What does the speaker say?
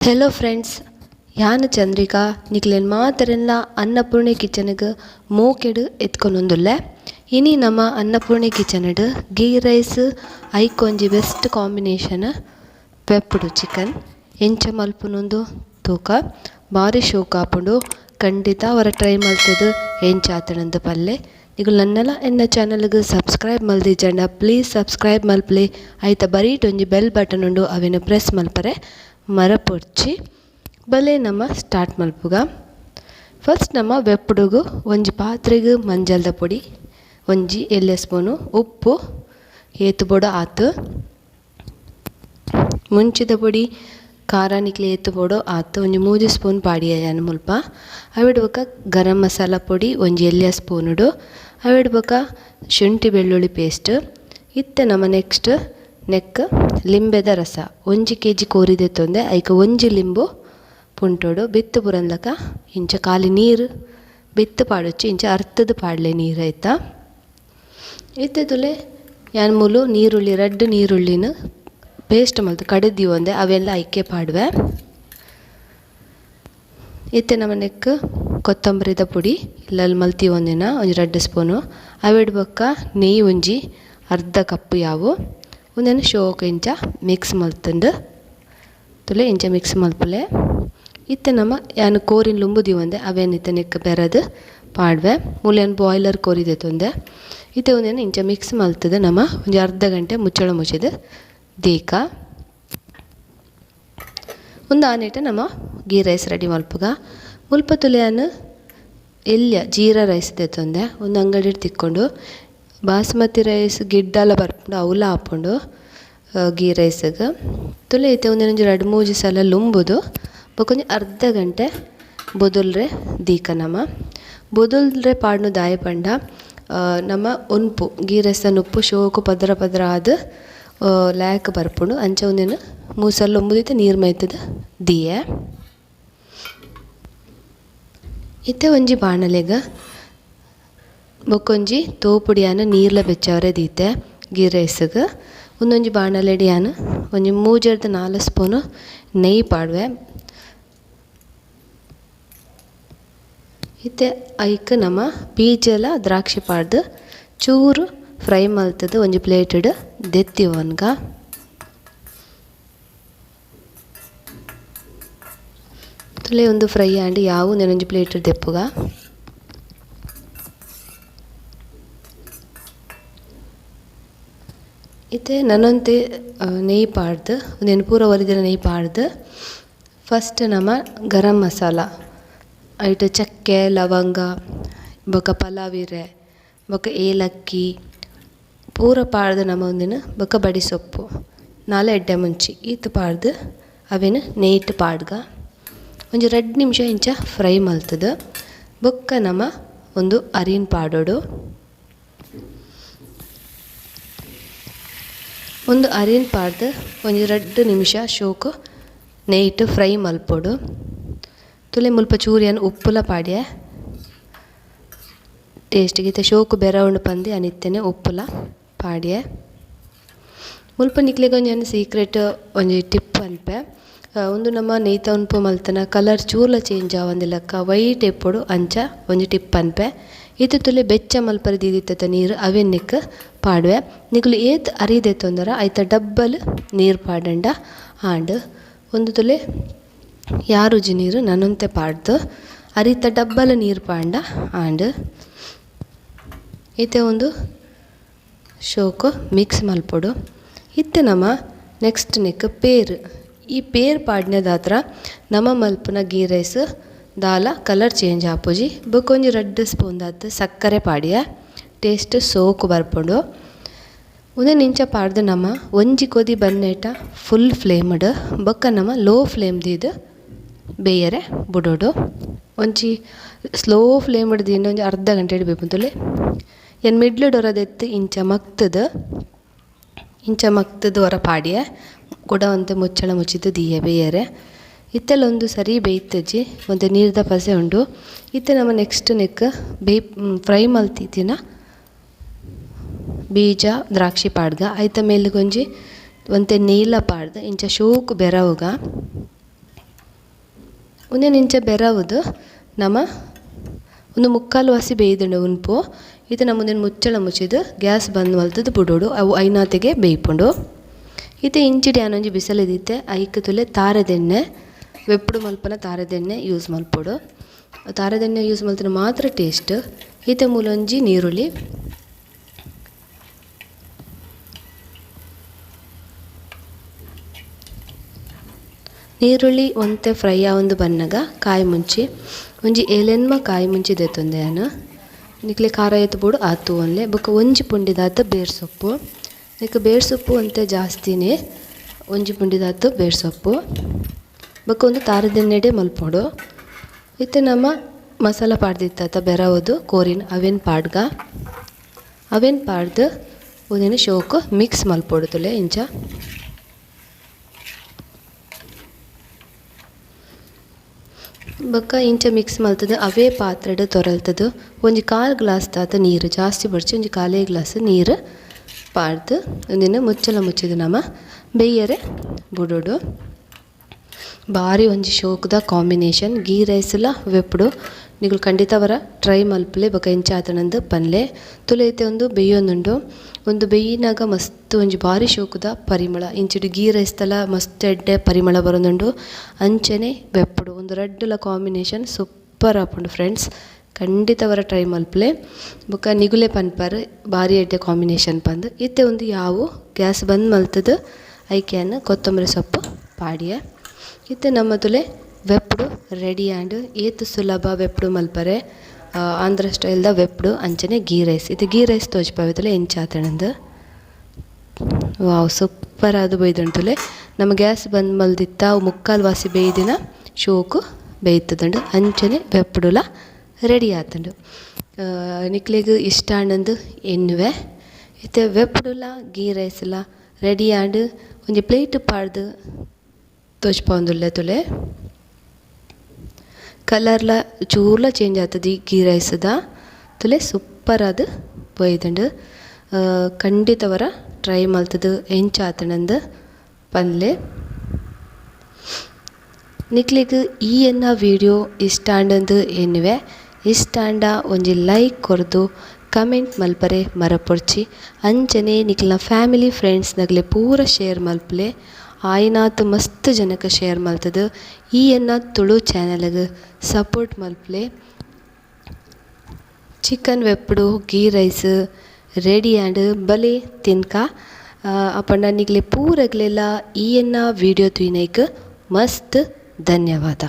Hello friends, ಯಾನ್ ಚಂದ್ರಿಕಾ ನಿಕ್ಲೆನ್ ಮಾತೆರೆನ್ಲ ಅನ್ನಪೂರ್ಣೆ ಕಿಚನ್ಗ್ ಮೋಕೆಡ್ ಎತ್ಕೊನೊಂದುಲ್ಲೆ. ಇನಿ ನಮ ಅನ್ನಪೂರ್ಣೆ ಕಿಚನ್ ಗೀ ರೈಸ್ ಐಕೊಂಜಿ ಬೆಸ್ಟ್ ಕಾಂಬಿನೇಷನ್ ವೆಪ್ಪುಡು ಚಿಕನ್ ಎಂಚ ಮಲ್ಪುನೊಂದು ತೂಕ ಬಾರಿ ಶೋಕ್ ಆಪುಂಡು. ಖಂಡಿತ ಅವರ ಟ್ರೈ ಮಲ್ತದು ಎಂಚಾತನಂದು ಪಲ್ಲೆ. ನಿಕುಲು ನನ್ನಲ ಎನ್ನ ಚಾನಲ್ಗ್ ಸಬ್ಸ್ಕ್ರೈಬ್ ಮಲ್ದಿಜಂಡ ಪ್ಲೀಸ್ ಸಬ್ಸ್ಕ್ರೈಬ್ ಮಲ್ಪಲೆ. ಐತ ಬರೀಟ್ ಒಂಜಿ ಬೆಲ್ ಬಟನ್ ಉಂಡು, ಅವೆನ್ ಪ್ರೆಸ್ ಮಲ್ಪರೆ ಮರಪೊಡ್ಚಿ. ಬಲೆ ನಮ ಸ್ಟಾರ್ಟ್ ಮಲ್ಪುಗ. ಫಸ್ಟ್ ನಮ ವೆಪ್ಪುಡುಗು ಒಂಜಿ ಪಾತ್ರೆಗ್ ಮಂಜಲ್ದ ಪೊಡಿ, ಒಂಜಿ ಎಲ್ಯ ಸ್ಪೂನು ಉಪ್ಪು, ಏತ್ ಬೋಡು ಆತು ಮುಂಚಿದ ಪೊಡಿ, ಖಾರ ನಿಕ್ಲೆ ಏತ್ ಬೋಡು ಆತು ಒಂಜಿ 3 ಸ್ಪೂನ್ ಪಾಡಿಯ ಯಾನ್ ಮುಲ್ಪ. ಅವಿಡ್ ಬೊಕ ಗರಂ ಮಸಾಲ ಪೊಡಿ ಒಂಜಿ ಎಲ್ಯ ಸ್ಪೂನುಡು, ಅವಿಡ್ ಬೊಕ ಶುಂಠಿ ಬೆಳ್ಳುಳ್ಳಿ ಪೇಸ್ಟ್. ಇತ್ತೆ ನಮ ನೆಕ್ಸ್ಟ್ ನೆಕ್ ಲಿಂಬೆದ ರಸ 1 ಕೆಜಿ ಕೋರಿ ದೆತ್ತೊಂದೆ ಐಕ್ ಒಂಜಿ ಲಿಂಬು ಪುಂಟೋಡು ಬಿತ್ತು ಪುರಂದಕ ಇಂಚ ಖಾಲಿ ನೀರು ಬಿತ್ತು ಪಾಡೊಚ್ಚಿ ಇಂಚ ಅರ್ತದ ಪಾಡ್ಲೆ ನೀರು ಐತ. ಇತ್ತೆ ತುಲೆ ಯಾನ್ ಮೂಲು ನೀರುಳ್ಳಿ ರಡ್ಡ್ ನೀರುಳ್ಳಿನ ಪೇಸ್ಟ್ ಮಲ್ತ್ ಕಡೆದಿಯೊಂದೆ ಅವೆಲ್ಲ ಐಕೆ ಪಾಡುವೆ. ಇತ್ತೆ ನಮ ನೆಕ್ ಕೊತ್ತಂಬರಿದ ಪೊಡಿ ಇಲ್ಲಲ್ಲಿ ಮಲ್ತಿ ಒಂದಿನ ಒಂಜಿ 2 ಸ್ಪೂನು, ಅವೆಡ್ ಬೊಕ್ಕ ನೆಯ್ಯಿ ಒಂಜಿ ಅರ್ಧ ಕಪ್ ಯಾವು ಉಂದೆನ್ ಶೋಕ್ ಇಂಚ ಮಿಕ್ಸ್ ಮಲ್ತುಂಡು ತುಲೆ ಇಂಚ ಮಿಕ್ಸ್ ಮಲ್ಪುಲೆ. ಇತ್ತೆ ನಮ ಯಾನ್ ಕೋರಿನ್ ಲುಂಬು ದೀವೊಂದೆ ಅವೆನ್ ಇತ್ತೆ ನೆಕ್ ಬೆರದ್ ಪಾಡ್ವೆ. ಮೂಲು ಯಾನ್ ಬಾಯ್ಲರ್ ಕೋರಿ ದೆತ್ತೊಂದೆ. ಇತ್ತೆ ಉಂದೆನ್ ಇಂಚ ಮಿಕ್ಸ್ ಮಲ್ತುದು ನಮ ಒಂಜಿ ಅರ್ಧ ಗಂಟೆ ಮುಚ್ಚಳ ಮುಚ್ಚಿದ್ ದೀಕ. ಉಂದು ಆನೇಟ ನಮ ಗೀ ರೈಸ್ ರೆಡಿ ಮಲ್ಪುಗ. ಮುಲ್ಪ ತುಲೆ ಯಾನ್ ಎಲ್ಯ ಜೀರಾ ರೈಸ್ ದೆತ್ತೊಂದೆ. ಉಂದು ಅಂಗಡಿಡ್ ತಿಕ್ಕೊಂಡು ಬಾಸ್ಮತಿ ರೈಸ್ ಗಿಡ್ಡಲ ಬರ್ಪುಂಡು ಅವುಲ ಆಪುಂಡು ಗೀ ರೈಸ್ಗ್. ತುಲೆ ಇತ್ತೆ ಉಂದೆನ್ ಒಂಜಿ 2-3 ಸಲ ಲುಂಬುದು ಬೊಕ ಒಂಜಿ ಅರ್ಧ ಗಂಟೆ ಬೊದೊಲ್ರೆ ದೀಕ. ನಮ ಬೊದೊಲ್ರೆ ಪಾಡ್ನು ದಾಯೆ ಪಂಡ ನಮ ಉನ್ಪು ಗೀ ರೈಸ್ದ ನುಪ್ಪು ಶೋಕು ಪದ್ರ ಪದ್ರ ಆದ್ ಲ್ಯಾಕ್ ಬರ್ಪುಂಡು. ಅಂಚ ಉಂದೆನ್ 3 ಸಲ ಲುಂಬುದು ಇತ್ತೆ ನೀರು ಮೈತುದು ದೀಯೆ. ಇತ್ತೆ ಒಂಜಿ ಬಾಣಲೆಗ್ ಬೊಕೊಂಜಿ ತೋಪುಡಿಯಾನ ನೀರ್ಲ ಬೆಚ್ಚವರೆ ದೀತೆ ಗೀ ರೈಸ್ಗ್. ಉಂದೊಂಜಿ ಬಾಣಲೆಡ್ ಯಾನ್ ಒಂಜಿ 3-4 ಸ್ಪೂನು ನೆಯ್ಯಿ ಪಾಡುವೆ. ಇತ್ತೆ ಐಕ್ ನಮ ಬೀಜಲ ದ್ರಾಕ್ಷಿ ಪಾಡ್ದು ಚೂರು ಫ್ರೈ ಮಲ್ತುದು ಒಂಜಿ ಪ್ಲೇಟೆಡ್ ದೆತ್ತಿ ಒನ್ಗ. ತುಲೆ ಒಂದು ಫ್ರೈ ಆಂಡ್ ಯಾವು ಒಂಜಿ ಪ್ಲೇಟೆಡ್ ದೆಪ್ಪುಗ. ಇತ್ತೆ ನನೊಂತೆ ನೆಯ್ಯಿ ಪಾಡ್ದು ಉಂದೆನ್ ಪೂರ ಒರಿದಿನ ನೆಯ್ಯಿ ಪಾಡ್ದು ಫಸ್ಟ್ ನಮ ಗರಂ ಮಸಾಲ ಐಟ್ ಚಕ್ಕೆ ಲವಂಗ ಬೊಕ ಪಲಾವಿರೆ ಬೊಕ ಏಲಕ್ಕಿ ಪೂರ ಪಾಡ್ದು ನಮ ಉಂದೆನ್ ಬೊಕ ಬಡಿಸೊಪ್ಪು 4 ಎಡ್ಡೆ ಮುಂಚಿ ಈತ್ ಪಾಡ್ದು ಅವೆನ್ ನೆಯ್ಟ್ ಪಾಡ್ಗ ಒಂಜಿ 2 ನಿಮಿಷ ಇಂಚ ಫ್ರೈ ಮಲ್ತುದು ಬೊಕ್ಕ ನಮ ಒಂದು ಅರಿನ್ ಪಾಡೋಡು. ಒಂದು ಅರಿನ್ ಪಾಡ್ದು ಒಂಜಿ 2 ನಿಮಿಷ ಶೋಕು ನೆಯ್ಟ್ ಫ್ರೈ ಮಲ್ಪೊಡು. ತುಲೆ ಮುಲ್ಪ ಚೂರಿಯನ್ ಉಪ್ಪುಲ ಪಾಡ್ಯ ಟೇಸ್ಟಿಗೆ. ಇತ್ತೆ ಶೋಕು ಬೆರವುಂಡು ಪಂದು ಯಾನ್ ಇತ್ತೆನೆ ಉಪ್ಪುಲ ಪಾಡ್ಯ. ಮುಲ್ಪ ನಿಕ್ಲೆಗ್ ಒಂಜಿ ಯಾನ್ ಸೀಕ್ರೆಟ್ ಒಂಜಿ ಟಿಪ್ ಪನ್ಪೆ. ಉಂದು ನಮ ನೆಯ್ತ ಉನ್ಪು ಮಲ್ತನ ಕಲರ್ ಚೂರ್ಲ ಚೇಂಜ್ ಆವಂದಿಲಕ್ಕ ವೈಟ್ ಇಪ್ಪೊಡು ಅಂಚ ಒಂಜಿ ಟಿಪ್ ಪನ್ಪೆ. ಇತ್ತೆ ತುಲೆ ಬೆಚ್ಚ ಮಲ್ಪರೆ ದೀದಿತ್ತತ ನೀರು ಅವೆನ್ ನೆಕ್ ಪಾಡುವೆ. ನಿಕುಲು ಏತ್ ಅರಿ ದೆತ್ತೊಂದರ ಐತ ಡಬ್ಬಲ್ ನೀರು ಪಾಡಂಡ ಆಂಡ್. ಒಂದು ತುಲೆ ಯಾರುಜಿ ನೀರು ನನೊಂತೆ ಪಾಡ್ದು ಅರಿತ ಡಬ್ಬಲ್ ನೀರು ಪಾಂಡ ಆಂಡ್. ಇತ್ತೆ ಒಂದು ಶೋಕು ಮಿಕ್ಸ್ ಮಲ್ಪೊಡು. ಇತ್ತೆ ನಮ ನೆಕ್ಸ್ಟ್ ನೆಕ್ ಪೇರು. ಈ ಪೇರ್ ಪಾಡ್ನೆದಾತ್ರ ನಮ ಮಲ್ಪುನ ಗೀ ರೈಸ್ ದಾಲ ಕಲರ್ ಚೇಂಜ್ ಆಪುಜಿ. ಬೊಕ ಒಂಜಿ 2 ಸ್ಪೂನ್ ದಾತ್ ಸಕ್ಕರೆ ಪಾಡಿಯ ಟೇಸ್ಟ್ ಸೋಕು ಬರ್ಪುಂಡು. ಉಂದೆನ್ ಇಂಚ ಪಾಡ್ದು ನಮ ಒಂಜಿ ಕೊದಿ ಬನ್ನೇಟ ಫುಲ್ ಫ್ಲೇಮ್ಡ್ ಬೊಕ ನಮ ಲೋ ಫ್ಲೇಮ್ ದೀದ್ ಬೇಯರೆ ಬುಡೋಡು. ಒಂಜಿ ಸ್ಲೋ ಫ್ಲೇಮ್ಡ್ ದೀಂಡ ಒಂಜಿ ಅರ್ಧ ಗಂಟೆ ಬೇಪುಂತುಲೆ. ಯಾನ್ ಮಿಡ್ಲ್ ಡೊರದೆತ್ತು ಇಂಚ ಮಗ್ತುದು ಹೊರ ಪಾಡಿಯ ಕುಡ ಒಂತೆ ಮುಚ್ಚಳ ಮುಚ್ಚಿದ್ದು ದೀಯ ಬೇಯರೆ. ಇತ್ತೆಲ್ಲ ಒಂದು ಸರಿ ಬೇಯ್ತಜ್ಜಿ ಒಂತೆ ನೀರ್ದ ಪಸೆ ಉಂಡು. ಇತ್ತೆ ನಮ ನೆಕ್ಸ್ಟ್ ನೆಕ್ ಬೇಯ್ ಫ್ರೈ ಮಲ್ತಿತ್ತಿನ ಬೀಜ ದ್ರಾಕ್ಷಿ ಪಾಡ್ಗ ಐತ ಮೇಲ್ಗೊಂಜಿ ಒಂತೆ ನೀಲ ಪಾಡ್ದು ಇಂಚ ಶೋಕು ಬೆರವುಗ. ಉಂದೆನ್ ಇಂಚ ಬೆರವುದು ನಮ ಉಂದು ಮುಕ್ಕಾಲು ವಾಸಿ ಬೇಯ್ದುಂಡು ಉನ್ಪು. ಇತ್ತೆ ನಮ ಉಂದೆನ್ ಮುಚ್ಚಳ ಮುಚ್ಚಿದ್ ಗ್ಯಾಸ್ ಬಂದ್ ಮಲ್ತುದು ಬುಡೊಡು ಅವು ಐನಾತಿಗೆ ಬೇಯ್ಪುಂಡು. ಇತ್ತೆ ಇಂಚಿಡ್ ಯಾನ್ ಒಂಜಿ ಬಿಸಲೆ ದೀತೆ ಐಕ್ ತುಲೆ ತಾರೆದೆಣ್ಣೆ ವೆಪ್ಪುಡು ಮಲ್ಪುನ ತಾರೆದೆಣ್ಣೆ ಯೂಸ್ ಮಲ್ಪೊಡು. ತಾರೆದೆಣ್ಣೆ ಯೂಸ್ ಮಲ್ತಿನ ಮಾತ್ರ ಟೇಸ್ಟ್. ಇತ್ತೆ ಮೂಲೊಂಜಿ ನೀರುಳ್ಳಿ. ನೀರುಳ್ಳಿ ಒಂತೆ ಫ್ರೈ ಆವೊಂದು ಬನ್ನಗ ಕಾಯಿ ಮುಂಚಿ ಒಂಜಿ ಏಲೆನ್ಮ ಕಾಯಿ ಮುಂಚಿ ದೆತ್ತೊಂದೆ ಯಾನ್. ನಿಕ್ಲೆ ಖಾರ ಏತ್ ಬೋಡು ಆತ್ ತೂವೊನ್ಲೆ. ಬೊಕ ಒಂಜಿ ಪುಂಡಿದಾತ್ ಬೇರ್ ಸೊಪ್ಪು. ನೆಕ್ ಬೇರ್ ಸೊಪ್ಪು ಒಂತೆ ಜಾಸ್ತಿನೆ ಒಂಜಿ ಪುಂಡಿದಾತ್ ಬೇರ್ ಸೊಪ್ಪು. ಬೊಕ ಒಂದು ತಾರೆದೆಣ್ಣೆಡೆ ಮಲ್ಪೊಡು. ಇತ್ತೆ ನಮ ಮಸಾಲ ಪಾಡ್ದಿತ್ತ ಬೆರವುದು ಕೋರಿನ್ ಅವೆನ್ ಪಾಡ್ಗ. ಅವೆನ್ ಪಾಡ್ದ್ ಉಂದೆನ್ ಶೋಕು ಮಿಕ್ಸ್ ಮಲ್ಪೊಡು ತುಲೆ ಇಂಚ. ಬೊಕ ಇಂಚ ಮಿಕ್ಸ್ ಮಲ್ತುದು ಅವೇ ಪಾತ್ರೆಡ್ ತೊರಲ್ತುದು ಒಂಜಿ ಕಾಲ್ ಗ್ಲಾಸ್ ದಾತ ನೀರು ಜಾಸ್ತಿ ಬೊಡ್ಚಿ ಒಂಜಿ ಕಾಲೇ ಗ್ಲಾಸ್ ನೀರು ಪಾಡ್ದ್ ಉಂದೆನ್ ಮುಚ್ಚಳ ಮುಚ್ಚಿದ್ ನಮ ಬೇಯರೆ ಬುಡೊಡು. ಬಾರಿ ಒಂಜಿ ಶೋಕುದ ಕಾಂಬಿನೇಷನ್ ಗೀ ರೈಸ್ ಲ ವೆಪ್ಪುಡು ನಿಕುಲು ಖಂಡಿತ ವರ ಟ್ರೈ ಮಲ್ಪುಲೆ ಬೊಕ ಎಂಚ ಆತುಂಡು ಪನ್ಲೆ. ತುಲೆ ಇತ್ತೆ ಉಂದು ಬೇಯೊಂದುಂಡು ಉಂದು ಬೇಯಿನಗ ಮಸ್ತ್ ಒಂಜಿ ಬಾರಿ ಶೋಕುದ ಪರಿಮಳ ಇಂಚಿಡ್ ಗೀ ರೈಸ್ ದಲ ಮಸ್ತ್ ಎಡ್ಡೆ ಪರಿಮಳ ಬರೊಂದುಂಡು. ಅಂಚನೆ ವೆಪ್ಪುಡು ಉಂದು ರಡ್ಡ್ ಲ ಕಾಂಬಿನೇಷನ್ ಸೂಪರ್ ಆಪುಂಡು ಫ್ರೆಂಡ್ಸ್. ಖಂಡಿತ ವರ ಟ್ರೈ ಮಲ್ಪುಲೆ ಬೊಕ ನಿಗುಲೆ ಪನ್ಪರ್ ಬಾರಿ ಎಡ್ಡೆ ಕಾಂಬಿನೇಷನ್ ಪಂದ್. ಇತ್ತೆ ಉಂದು ಯಾವು ಗ್ಯಾಸ್ ಬಂದ್ ಮಲ್ತುದು ಐಕ್ ಯಾನ್ ಕೊತ್ತಂಬರಿ ಸೊಪ್ಪು ಪಾಡಿಯೆ. ಇತ್ತೆ ನಮ್ಮ ತುಲೆ ವೆಪ್ಪುಡು ರೆಡಿ ಆಂಡ್. ಏತ್ ಸುಲಭ ವೆಪ್ಪುಡು ಮಲ್ಪರೆ ಆಂಧ್ರ ಸ್ಟೈಲ್ ದ ವೆಪ್ಪುಡು ಅಂಚನೆ ಗೀ ರೈಸ್. ಇತ್ತೆ ಗೀ ರೈಸ್ ತೋಜಿಪಾವೆ ತುಲೆ ಎಂಚ ಆತುಂಡು. ವಾವ್ ಸೂಪರ್ ಆದ್ ಬೈದುಂಡು ತುಲೆ. ನಮ ಗ್ಯಾಸ್ ಬಂದ್ ಮಲ್ದಿತ್ತ ಮುಕ್ಕಾಲ್ ವಾಸಿ ಬೇಯ್ದಿನ ಶೋಕು ಬೇಯ್ತುದುಂಡು ಅಂಚನೆ ವೆಪ್ಪುಡುಲ ರೆಡಿ ಆತುಂಡು. ನಿಕ್ಲೆಗ್ ಇಷ್ಟ ಆಂಡಂದು ಎನ್ನುವೆ. ಇತ್ತೆ ವೆಪ್ಪುಡುಲ ಗೀ ರೈಸ್ ಲ ರೆಡಿ ಆಂಡ್. ಒಂಜಿ ಪ್ಲೇಟ್ ಪಾಡ್ದ್ ತೋಜಿಪಾವೊಂದುಲ್ಲೆ ತುಲೆ. ಕಲರ್ ಲ ಚೂರ್ಲ ಚೇಂಜ್ ಆತುದು ಈ ಗೀ ರೈಸ್ ದ ತುಲೆ ಸೂಪರ್ ಆದ್ ಬೈದುಂಡು. ಖಂಡಿತ ವರ ಟ್ರೈ ಮಲ್ತುದು ಎಂಚ ಆತುಂಡು ಪನ್ಲೆ. ನಿಕ್ಲೆಗ್ ಈ ಎನ್ನ ವಿಡಿಯೋ ಇಷ್ಟ ಆಂಡಂದು ಎನ್ನುವೆ. ಇಷ್ಟ ಆಂಡ ಒಂಜಿ ಲೈಕ್ ಕೊರ್ದು ಕಮೆಂಟ್ ಮಲ್ಪರೆ ಮರಪೊಡ್ಚಿ. ಅಂಚನೆ ನಿಕ್ಲ್ನ ಫ್ಯಾಮಿಲಿ ಫ್ರೆಂಡ್ಸ್ ನಗಲೆ ಪೂರ ಶೇರ್ ಮಲ್ಪುಲೆ. ಆಯಿನಾತ್ ಮಸ್ತ್ ಜನಕ್ ಶೇರ್ ಮಲ್ತುದು ಈ ಎನ್ನ ತುಳು ಚಾನೆಲ್ ಗ್ ಸಪೋರ್ಟ್ ಮಲ್ಪುಲೆ. ಚಿಕನ್ ವೆಪ್ಪುಡು ಗೀ ರೈಸ್ ರೆಡಿ ಆಂಡ್ ಬಲೆ ತಿನ್ಕ. ಅಪಂಡ ನಿಕ್ಲೆ ಪೂರಗ್ಲೆಲ ಈ ಎನ್ನ ವಿಡಿಯೋ ತೂಯಿನೈಕ್ ಮಸ್ತ್ ಧನ್ಯವಾದ.